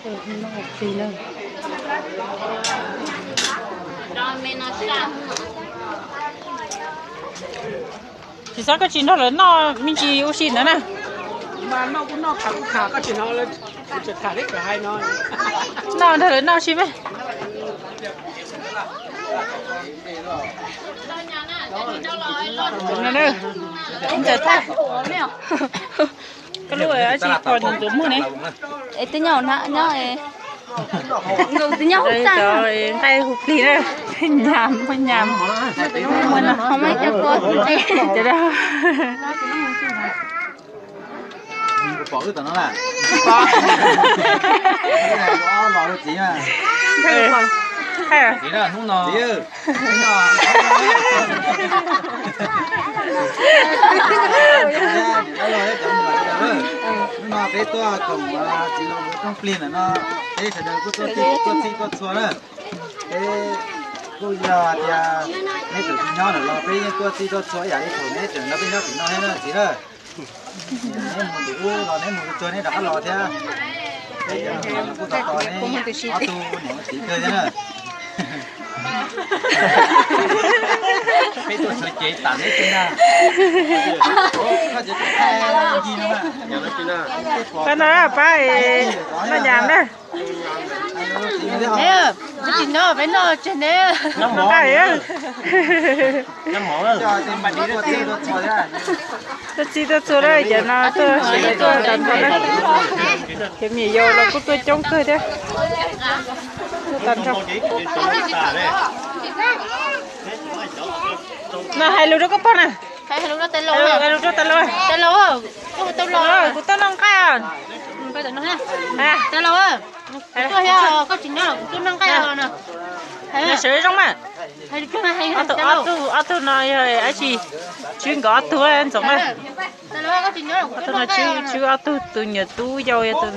Tsis txhob koj tsis nrog lawv noj me ntsis ua si ntawd na. Noj nrog lawv noj si me. Ntxawm Thaj, koj lub dab tsi pom ntxuav muag ne? Es twb nyob na, nyob, nkaus twb nyob hauv txaj. Nqaij hu plig na, nyam, muaj nyam. Ho muaj ib co ko. Pom wb tom no na. Pom. Los txiv na. Txiv na, hnub no. Hnub no peb tuaj koom txiv laus rooj plig ntawm no, peb sawv daws kuj tuaj txhij tuaj txhua na. Peb kuj yog tias neb tseem tsis nyob ntawm los peb yeej tuaj txhij tuaj txhua ib yam li thaum neb tseem nrog peb nyob tim no thiab na txiv na. Neb mus tim ub los neb mus tsuag neb rov qab los thiab. Peb kuj tos tos neb ob tug niam txiv kawg thiab na. Peb tuaj sawv cev tam neb xwb na. Koj no pab noj nyam na. Tsis nyob peb noj tseg ne. Tuaj txhij tuaj txhua na, cov no tuaj sawv daws tuaj tag nrho na. Cov me nyuam yaus los kuj tuaj coob kawg thiab. Tuaj tag nrho. No hais lus rau koj pog na. Hais lus rau tais laus. Kuv tuaj noj nqaij os. Koj tsis nyob los kuv tuaj noj nqaij os no. Sawv zoo mas. Ob tug, ob tug no yog dab tsi? Tswb nkawd ob tug Ntxoov na. Ob tug no tswb ob tug, tus nyuam tub yau yog tus